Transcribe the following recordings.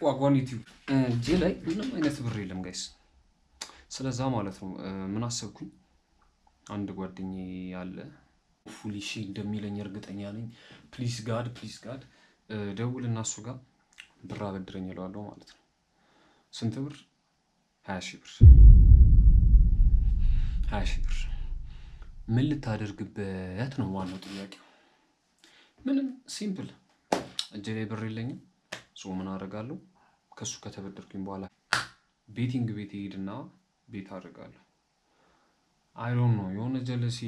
Wagwan YouTube። እጄ ላይ ምንም አይነት ብር የለም guys። ስለዛ ማለት ነው ምን አሰብኩኝ፣ አንድ ጓደኛዬ አለ፣ fully እሺ እንደሚለኝ እርግጠኛ ነኝ። Please God, please God፣ ደውል እና እሱ ጋር ብር አበድረኝ እለዋለሁ ማለት ነው። ስንት ብር? 20,000 ብር። 20,000 ብር ምን ልታደርግበት ነው ዋናው ጥያቄው። ምንም፣ simple፣ እጄ ላይ ብር የለኝም። So ምን አደርጋለሁ? ከእሱ ከተበደርኩኝ በኋላ betting ቤት ሄድና bet አደርጋለሁ። I don't know፣ የሆነ ጀለሴ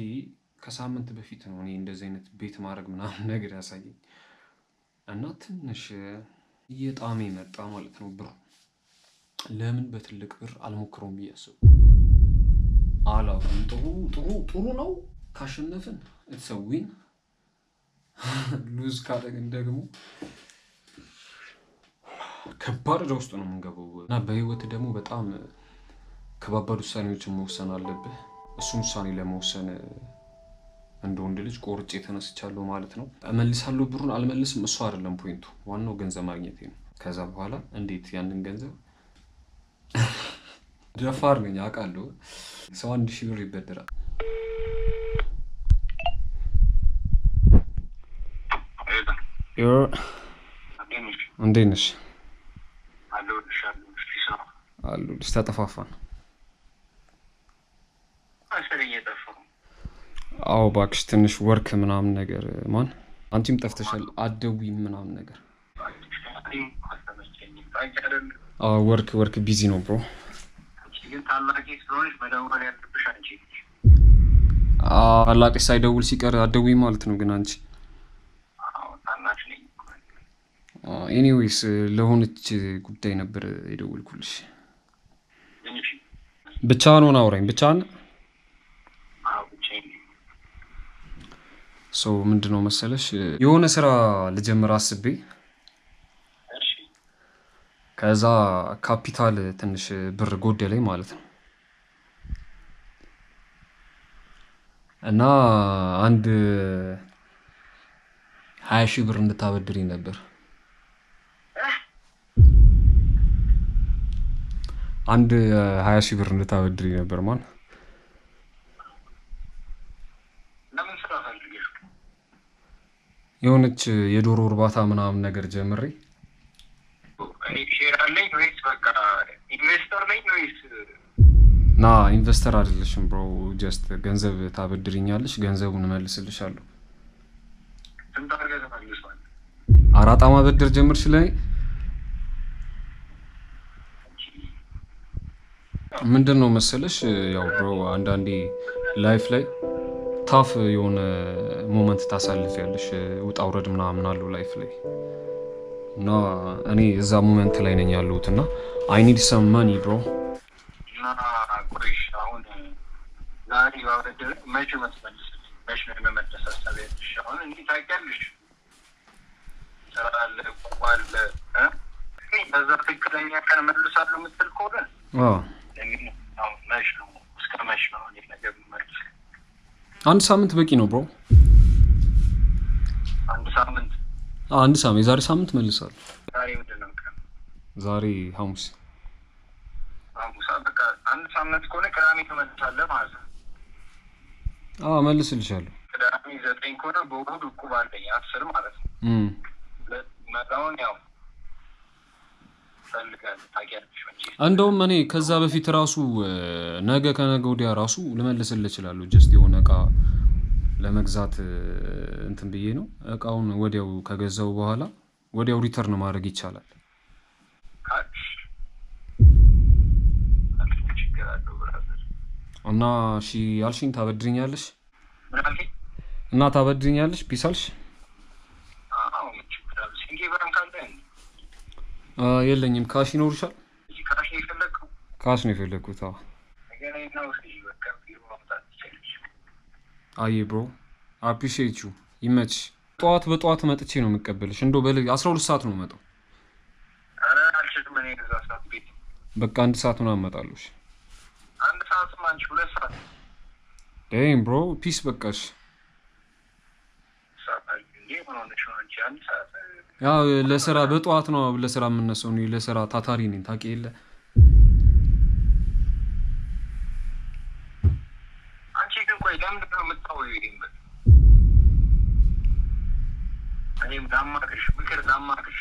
ከሳምንት በፊት ነው እኔ እንደዚህ አይነት bet ማድረግ ምናምን ነገር ያሳየኝ እና ትንሽ እየጣመ መጣ ማለት ነው ብሩ። ለምን በትልቅ ብር አልሞክረውም ብዬ አሰብኩ። አላውቅም። ጥሩ ጥሩ ጥሩ ነው። ካሸነፍን it's a win፣ lose ካደረግን ደግሞ ከባድ ዕዳ ውስጥ ነው የምንገባው እና በህይወት ደግሞ በጣም ከባባድ ውሳኔዎችን መወሰን አለብህ። እሱን ውሳኔ ለመወሰን እንደ ወንድ ልጅ ቆርጬ ተነስቻለሁ ማለት ነው። እመልሳለሁ ብሩን አልመልስም፣ እሱ አይደለም point ኡ። ዋናው ገንዘብ ማግኘቴ ነው። ከዛ በኋላ እንዴት ያንን ገንዘብ፣ ደፋር ነኝ አውቃለሁ። ሰው 1,000 ብር ይበደራል። እንዴት ነሽ? አለሁልሽ። ተጠፋፋን። አዎ እባክሽ፣ ትንሽ work ምናምን ነገር ማን፣ አንቺም ጠፍተሻል፣ አትደውይም ምናምን ነገር። አዎ፣ work work busy ነው bro። ግን ታላቂ ስለሆንሽ መደወል ያለብሽ አንቺ ነሽ። ታላቅሽ ሳይደውል ሲቀር አትደውይም ማለት ነው። ግን አንቺ አዎ፣ ታናሽ ነኝ። Anyways ለሆነች ጉዳይ ነበር የደወልኩልሽ። እሺ። ብቻህን ሆነህ አውራኝ፣ ብቻህን። አዎ፣ ብቻዬን ነኝ። So ምንድን ነው መሰለሽ፣ የሆነ ስራ ልጀምር አስቤ ከዛ ካፒታል ትንሽ ብር ጎደለኝ ማለት ነው። እና አንድ 20,000 ብር እንድታበድሪኝ ነበር። አንድ 20,000 ብር እንድታበድሪኝ ነበር ማን። ለምን ስራ ፈልገሽ? የሆነች የዶሮ እርባታ ምናምን ነገር ጀምሬ እኔ share አለኝ ወይስ በቃ investor ነኝ ወይስ? Nah፣ investor አይደለሽም bro፣ just ገንዘብ ታበድሪኛለሽ፣ ገንዘቡን እመልስልሻለሁ። ስንት አድርገህ ተመልሷል? አራጣ ማበደር ጀመርሽ ላይ። ምንድን ነው መሰለሽ፣ ያው bro አንዳንዴ life ላይ tough የሆነ moment ታሳልፊያለሽ፣ ውጣ ውረድ ምናምን አለው life ላይ እና እኔ እዛ moment ላይ ነኝ ያለሁት እና I need some money, bro። እና ቆይሽ፣ አሁን ዛሬ ባበደር መቼ መትመልስልኝ? መቼ ነው የመመለስ ሀሳብ ያለሽ? አሁን እንዲህ ታውቂያለሽ፣ ስራ አለ፣ ቁባ አለ እ? በዛ ትክክለኛ ቀን እመልሳለሁ የምትል ከሆነ አሁን መች ነው፣ እስከ መች ነው እኔ ነገር የምመልስ? አንድ ሳምንት በቂ ነው bro። አንድ ሳምንት? አንድ ሳምንት፣ የዛሬ ሳምንት መልሳለሁ። ዛሬ ምንድን ነው ቀን? ዛሬ ሐሙስ። ሐሙስ። በቃ አንድ ሳምንት ከሆነ ቅዳሜ ትመልሳለህ ማለት ነው። አዎ፣ መልስልሻለሁ። ቅዳሜ 9 ከሆነ በእሑድ እቁብ አለኝ፣ 10 ማለት ነው። መላውን ያው እፈልጋለሁ፣ ታውቂያለሽ መቼስ። እንደውም እኔ ከዛ በፊት ራሱ ነገ ከነገ ወዲያ ራሱ ልመልስልህ እችላለሁ። Just የሆነ እቃ ለመግዛት እንትን ብዬ ነው። እቃውን ወዲያው ከገዛው በኋላ ወዲያው return ማድረግ ይቻላል። ካልሽ ምን ችግር አለው brother? እና እሺ አልሽኝ፣ ታበድሪኛለሽ? ምን አልከኝ? እና ታበድሪኛለሽ? Peace አልሽ? አዎ፣ ምን ችግር አለው? ሲንቄ ባንክ አለ እንዴ? የለኝም። Cash ይኖርሻል? Cash ነው የፈለግከው? Cash ነው የፈለግኩት። አዎ። ተገናኝና ውሰጂ፣ በቃ ቢሮ ማምጣት ትችላለሽ። አይ bro, appreciate you፣ ይመችሽ። ጠዋት በጠዋት መጥቼ ነው የምቀበልሽ። እንደው በል 12 ሰዓት ነው የምመጣው። ኧረ አልችልም እኔ እዛ ሰዓት ቤት። በቃ 1 ሰዓት ምናምን እመጣለሁ። እሺ። 1 ሰዓትም አንቺ 2 ሰዓት። Damn bro, peace በቃሽ። ሰዓት አለ እንዴ? ምን ሆነሽ ነው አንቺ? 1 ሰዓት ያው ለስራ በጠዋት ነው ለስራ የምነሳው። እኔ ለስራ ታታሪ ነኝ ታውቂ የለ። አንቺ ግን ቆይ ለምንድን ነው የምታወሪው ይሄን ብር? እኔም ላማክርሽ፣ ምክር ላማክርሽ።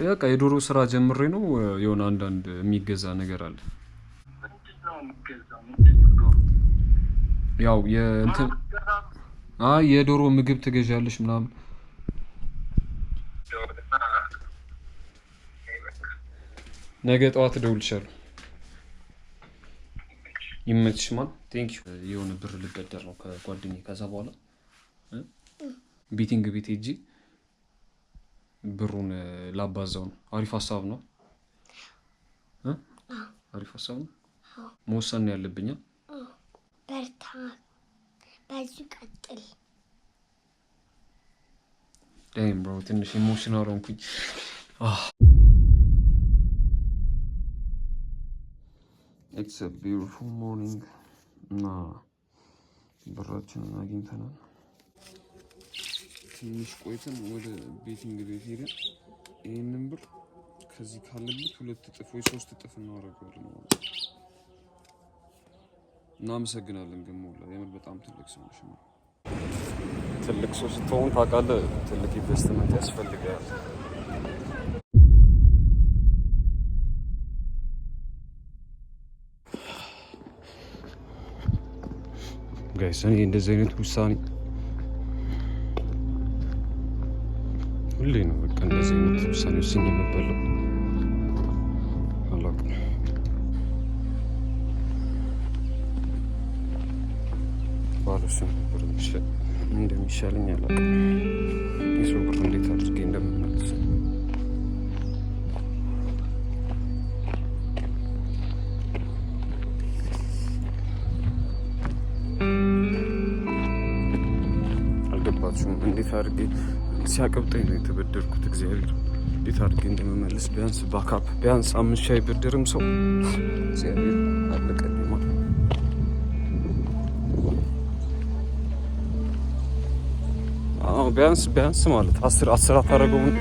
በቃ የዶሮ ስራ ጀምሬ ነው፣ የሆነ አንዳንድ የሚገዛ ነገር አለ። ምንድን ነው የሚገዛው? ምንድን ነው ዶሮ? ያው የእንትን ዶሮ የምትገዛው? አይ የዶሮ ምግብ ትገዣለሽ ምናምን። ዶሮና በቃ። ነገ ጠዋት እደውልልሻለሁ። ይመችሽ man፣ thank you። የሆነ ብር ልበደር ነው ከጓደኛዬ። ከዛ በኋላ betting ቤት ሄጄ ብሩን ላባዛው ነው። አሪፍ ሀሳብ ነው እ? አሪፍ ሀሳብ ነው። መወሰን ነው ያለብኝ። በርታ፣ በዚሁ ቀጥል። Damn bro፣ ትንሽ emotional ሆንኩኝ። It's a beautiful morning እና ብራችንን አግኝተናል። ትንሽ ቆይተን ወደ betting ቤት ሄደን ይህንን ብር ከዚህ ካለበት 2 እጥፍ ወይ 3 እጥፍ እናደርገዋለን ማለት ነው። እናመሰግናለን ግን ሞላ፣ የምር በጣም ትልቅ ሰው ነሽ። ትልቅ ሰው ስትሆን ታውቃለህ፣ ትልቅ ኢንቨስትመንት ያስፈልጋል። Guys፣ እኔ እንደዚህ አይነት ውሳኔ ሁሌ ነው በቃ እንደዚህ አይነት ውሳኔ ወስኜ የምበላው። አላውቅም። ባልወስን ነበር እንደሚሻለኝ አላውቅም። የሰው ብር እንዴት አድርጌ እንደምመልስ። አልገባችሁም? እንዴት አድርጌ ሲያቀብጠኝ ነው የተበደርኩት። እግዚአብሔር እንዴት አድርጌ እንደምመልስ ቢያንስ backup ቢያንስ 5,000 አይበደርም ሰው፣ እግዚአብሔር አለቀልኝ ማለት ነው። አዎ ቢያንስ ቢያንስ ማለት 10 10 አታደርገውም?